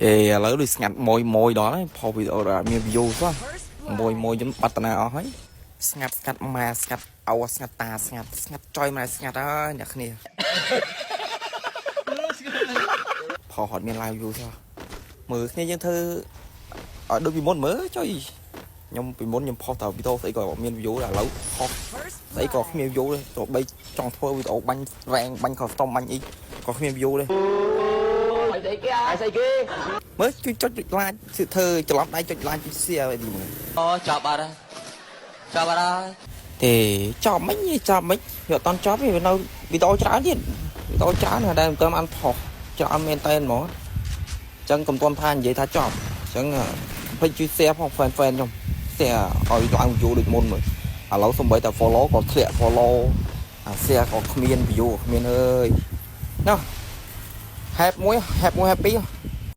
អេឥឡូវដូចស្ងាត់ម៉យម៉យដល់ហើយផុសវីដេអូដល់អត់មាន view សោះមួយមួយខ្ញុំបាត់តាណាអស់ហើយស្ងាត់ស្ងាត់ម៉ែស្ងាត់អោស្ងាត់តាស្ងាត់ស្ងាត់ចុយម៉ែស្ងាត់ហើយអ្នកគ្នាផុសអត់មាន live view សោះមើលគ្នាយើងធ្វើឲ្យដូចពីមុនមើលចុយខ្ញុំពីមុនខ្ញុំផុសតែវីដេអូស្អីក៏អត់មាន view ដែរឥឡូវផុសស្អីក៏គ្មាន view ដែរទោះបីចង់ធ្វើវីដេអូបាញ់រែងបាញ់ custom បាញ់អីក៏គ្មាន view ដែរ ស្អីគេ មើលជួយចុច like ធ្វើច្រឡំដៃចុច like ចុច share ឲ្យទីមើល អូចប់បាត់ហើយចប់បាត់ហើយ ទេចប់មិនចប់មិនវាអត់តន់ចប់ទេវានៅវីដេអូច្រើនទៀតវីដេអូច្រើនណាស់ដែលមិនទាន់បានផុសច្រើនមែនតើហ្មងអញ្ចឹងកុំទាន់ថានិយាយថាចប់អញ្ចឹងភ្លេចជួយ share ផង fan fan ខ្ញុំ share ឲ្យឡើង view ដូចមុនមើលឥឡូវសំបីតែ follow ក៏ធ្លាក់ follow អា share ក៏គ្មាន view ក៏គ្មានអើយណោះ happy មួយ happy មួយ happy